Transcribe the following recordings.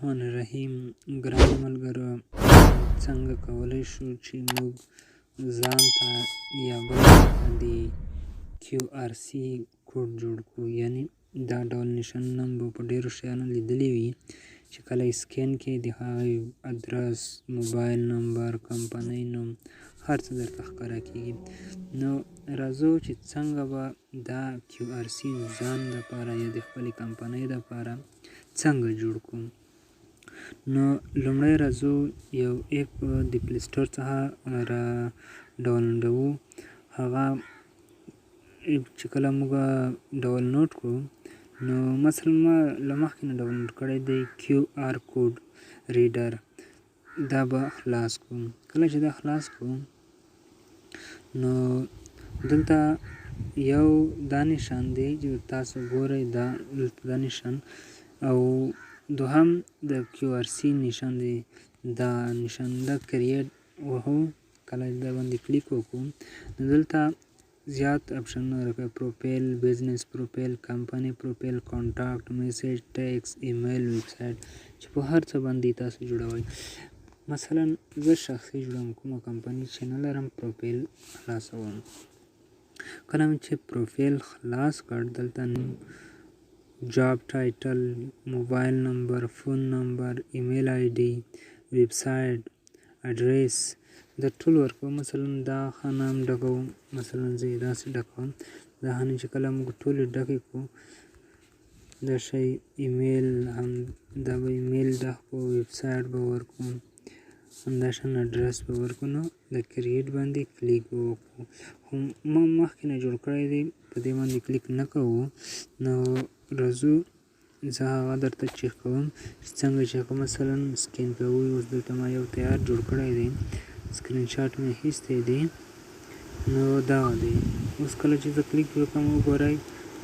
الرحمن الرحیم. ګرانو ملګرو، څنګه کولی شو چې موږ ځان ته یا بل ته د QRC کوډ جوړ کړو؟ یعنی دا ډول نشانونه به په ډېرو شیانو لیدلي وي چې کله یې scan کړې، د هغې ادرس، موبایل نمبر، کمپنۍ نوم، هر څه درته ښکاره کېږي. نو راځو چې څنګه به دا QRC ځان دپاره یا د خپلې کمپنۍ دپاره څنګه جوړ کړو. نو لومړی راځو یو app د Play Store څخه را ډاونلوډوو. هغه app چې کله موږ ډاونلوډ کړو، نو مثلا ما له مخکې نه ډاونلوډ کړی دی QR code reader، دا به خلاص کړو. کله چې دا خلاص کړو، نو دلته یو دا نشان دی چې تاسو ګورئ، دا دلته دا نشان، او دوهم د QRC نشان دی، دا نشان دا create وهو. کله چې دا باندې کلیک وکړو، نو دلته زیات اپشنونه راکوي: profile، business profile، company profile، contact، message، text، email، website، چې په هر څه باندې تاسو جوړوئ. مثلا زه شخصي جوړوم، کومه کمپني چې نه لرم، پروفایل خلاصوم. کله مې چې پروفایل خلاص کړ، دلته job title، mobile number، phone number، email ID، website address، دا ټول ورکوم. مثلا دا خانه هم ډکوم، مثلا زه یې داسې ډکوم. دا خانې چې کله موږ ټولې ډکې کړو، دا شی ایمیل هم، دا به ایمیل ډک کړو، ویب سایټ به ورکړو، همداشان ادرس به ورکړو. نو د create باندې کلیک به وکړو. خو ما مخکې نه جوړ کړی دی، په دې باندې کلیک نه کوو. نو راځو، زه هغه درته چک کوم چې څنګه چې کوم مثلا scan کوو. اوس دلته ما یو تیار جوړ کړی دی، screenshot مې اخیستی دی، نو دا دی. اوس کله چې زه کلیک وکړم، وګورئ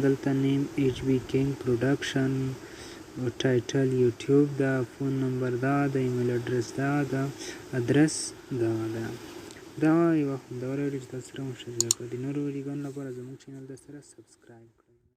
دلته name HB King Production، title YouTube دا، phone number دا ده، email address دا ده، ادرس دا ده. دا یوه خوندوره ویډیو چې تاسو سره مشارکه کړه. د نورو ویډیوګانو لپاره زموږ channel در سره subscribe.